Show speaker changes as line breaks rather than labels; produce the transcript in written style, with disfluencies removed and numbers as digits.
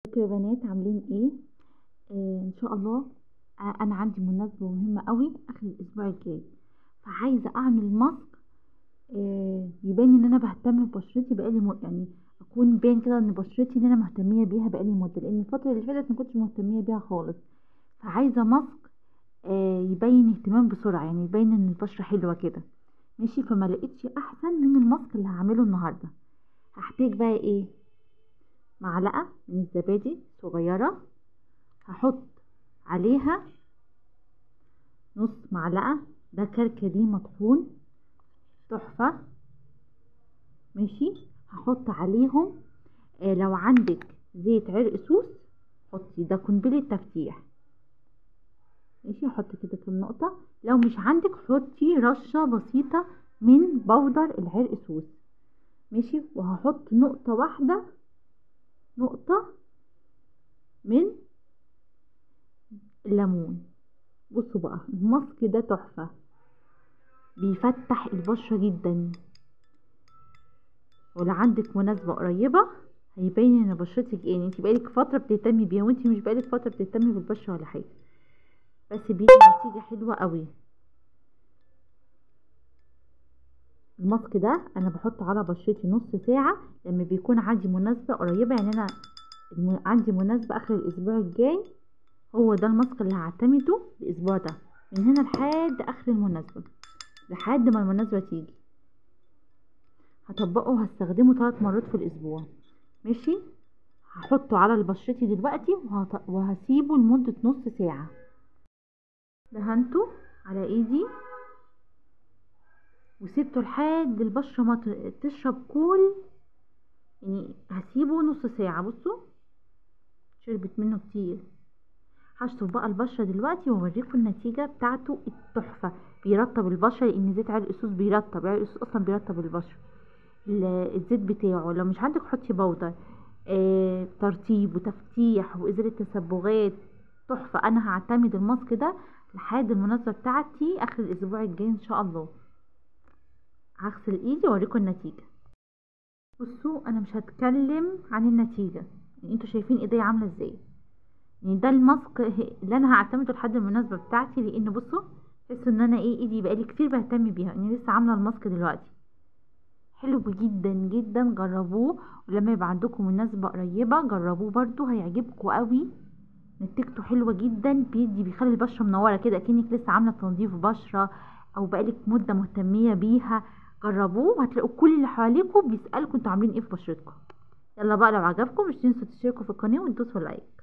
ازيكم يا بنات؟ عاملين ايه؟ ان شاء الله. انا عندي مناسبة مهمة قوي اخر الاسبوع الجاي، فعايزه اعمل ماسك يبان ان انا بهتم ببشرتي بقالي يعني اكون باين كده ان بشرتي ان انا مهتميه بيها بقالي مده، لان الفترة اللي فاتت ما كنتش مهتميه بيها خالص. فعايزه ماسك يبين اهتمام بسرعة، يعني يبين ان البشرة حلوة كده، ماشي. فما لقيتش احسن من الماسك اللي هعمله النهارده. هحتاج بقى ايه؟ معلقه من الزبادي صغيرة، هحط عليها نص معلقه ده كركديه مطحون تحفة، ماشي. هحط عليهم لو عندك زيت عرق سوس حطي، ده قنبلة تفتيح، ماشي. هحط كده كام نقطة. لو مش عندك حطي رشه بسيطة من بودر العرق سوس، ماشي. وهحط نقطة واحدة، نقطة من الليمون. بصوا بقى الماسك ده تحفة، بيفتح البشرة جدا. ولو عندك مناسبة قريبه هيبين ان بشرتك ايه، يعني انت بقالك فترة بتهتمي بيها، وانت مش بقالك فترة بتهتمي بالبشره ولا حاجة، بس بيدي نتيجة حلوة قوي. الماسك ده انا بحطه على بشرتي نص ساعة لما بيكون عندي مناسبة قريبه، يعني انا عندي مناسبة اخر الاسبوع الجاي، هو ده الماسك اللي هعتمده الاسبوع ده من هنا لحد اخر المناسبة، لحد ما المناسبة تيجي. هطبقه وهستخدمه 3 مرات في الاسبوع، ماشي. هحطه على بشرتي دلوقتي وهسيبه لمدة نص ساعة. دهنته على ايدي وسيبته لحد البشرة ما تشرب كل، يعني هسيبه نص ساعة. بصوا شربت منه كتير. هشطف بقى البشرة دلوقتي واوريكم النتيجة بتاعته التحفة. بيرطب البشرة، لان زيت عرق السوس بيرطب، عرق السوس اصلا بيرطب البشرة. الزيت بتاعه لو مش عندك حطي بودر. ترطيب وتفتيح وازالة تسبغات تحفة. انا هعتمد الماسك ده لحد المناسبة بتاعتي اخر الاسبوع الجاي ان شاء الله. هغسل ايدي واوريكم النتيجة. بصوا انا مش هتكلم عن النتيجة، يعني انتوا شايفين ايدي عامله ازاي. يعني ده الماسك اللي انا هعتمده لحد المناسبة بتاعتي، لان بصوا تحسوا ان انا ايه، ايدي بقالي كتير بهتم بيها، يعني لسه عامله الماسك دلوقتي. حلو جدا جدا، جربوه. ولما يبقى عندكم مناسبة قريبه جربوه برضو، هيعجبكم قوي. نتيجته حلوة جدا، بيدي بيخلي البشرة منورة كده، كأنك لسه عامله تنظيف بشره او بقالك مده مهتميه بيها. جربوه وهتلاقوا كل اللي حواليكم بيسالكم انتوا عاملين ايه في بشرتكم. يلا بقى لو عجبكم مش تنسوا تشتركوا في القناة وتدوسوا لايك.